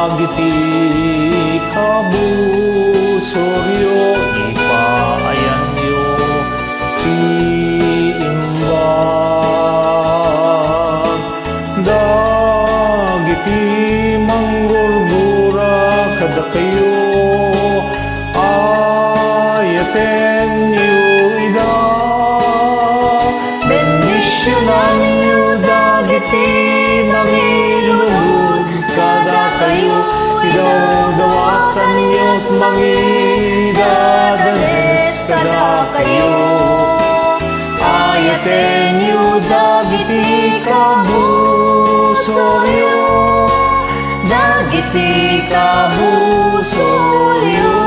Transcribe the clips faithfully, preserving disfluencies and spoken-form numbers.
Dagiti kabusoryo, ipaayanyo ti imbag. Dagiti manggurgura kadakayo, ayatenyo ida. Bendisionanyo dagiti mangilunod kadakayo, idawdawatanyo ti mangidadanes kadakayo. Ayatenyo dagiti kabusoryo, dagiti kabusoryo.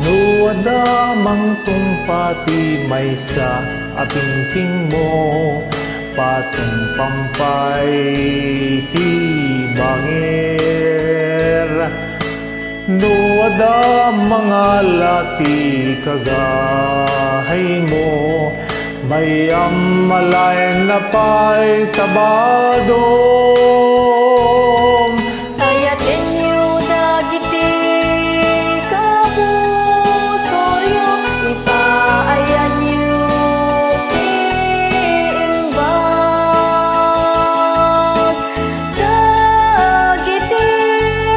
No adda mangtungpa ti maysa a tingtingmo, patumpam pay ti bangir. No adda mangala ti kagahaymo, mayamalaenna pay ta badom. Ayatenyo dagiti kabusoryo, ipaayanyo ti imbag. Dagiti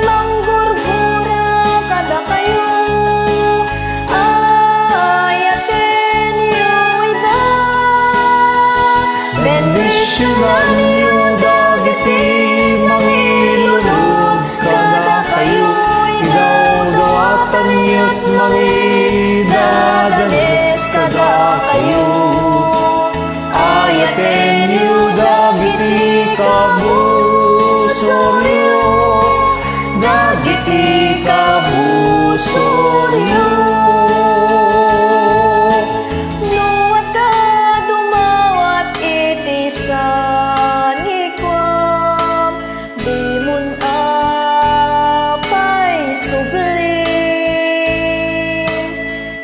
manggurgura kadakayo, ayatenyo ida. Bendisionanyo dagiti mangilunod kadakayo, idawdawatanyo ti mangidadanes kadakayo. Ayatenyo dagiti kabusoryo, dagiti kabusoryo. No adda dumawat iti sanikuam, dimon a pay subli.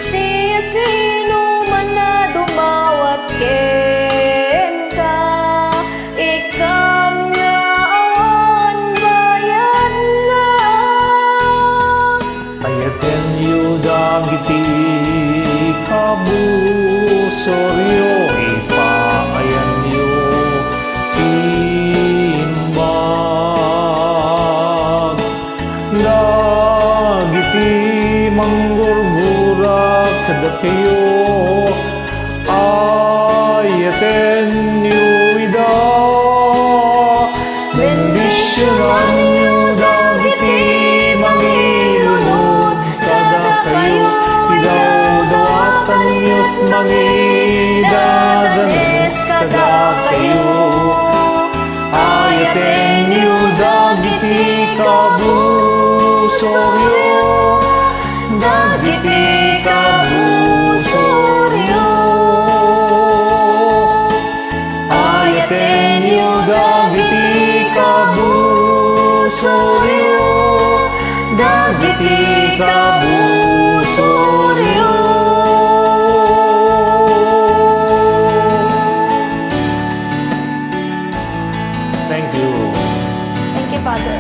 Siasinoman a dumawat kenka, ikkam nga awan bayadna. Ayatenyo dagiti kabusoryo, ipaayanyo ti imbag. Dagiti manggurgura kadakayo, ayatenyo ida. Bendisionanyo dagiti mangilunod kadakayo, idawdawatanyo ti mangidadanes kadakayo. Ayatenyo dagiti kabusoryo, dagiti kabusoryo. Ayatenyo dagiti kabusoryo, dagiti kabusoryo. Thank you. Thank you, Father.